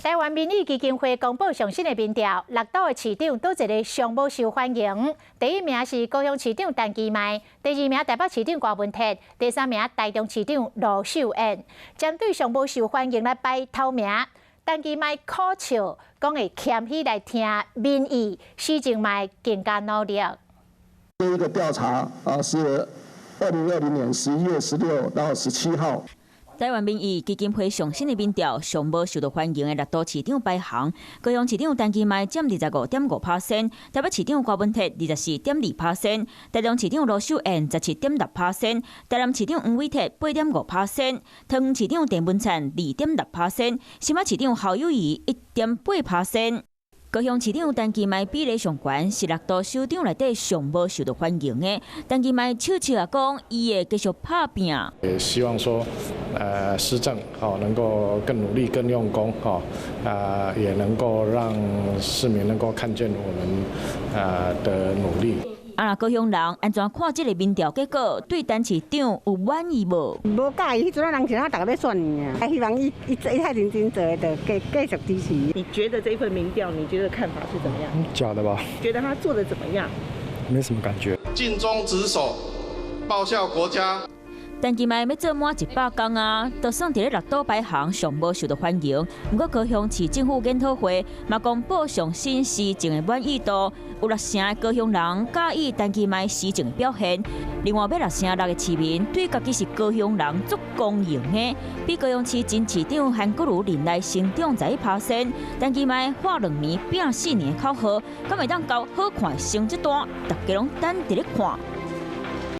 台灣民意基金會公布上新的民調，六都的市長佗一个上無受歡迎。第一名是高雄市長陳其邁，第二名台北市長柯文哲，第三名台中市長盧秀燕。針對上無受歡迎來排頭名，陳其邁苦笑，講會謙虛來聽民意，施政嘛會更加努力。這一個調查啊，是2020年11月16到17號。台灣民意基金會上新的民調，上無受到歡迎的六都市長排行，高雄市長陳其邁佔25.5%，台北市長柯文哲24.2%，台中市長盧秀燕17.6%，台南市長黃偉哲8.5%，桃園市長鄭文燦2.6%，新北市長侯友宜1.8%。高雄市長陳其邁比例上懸，是六都首長內底上無受到歡迎的。陳其邁笑笑仔講，伊會繼續拍拚。也希望說，施政吼能夠更努力、更用功，吼，啊，也能夠讓市民能夠看見我們的努力。啊，若高雄人按怎看這个民調結果？對陳市長有滿意無？無佮意，彼陣人是哪逐个欲選伊啊？希望伊伊伊較認真做，就繼續支持。你覺得這份民調，你覺得看法是怎麼樣？假的吧？覺得他做得怎麼樣？沒什麼感覺。盡忠職守，報效國家。陳其邁欲做滿100工啊，就算佇咧六都排行上無受到歡迎。毋過高雄市政府研討會嘛公布上新施政的滿意度，有六成的高雄人佮意陳其邁施政的表現。另外，欲6成6的市民對家己是高雄人足光榮的，比高雄市前市長韓國瑜任內成長11%。陳其邁喊2年拚4年口號，敢會當交好看的成績單？大家攏等佇咧看。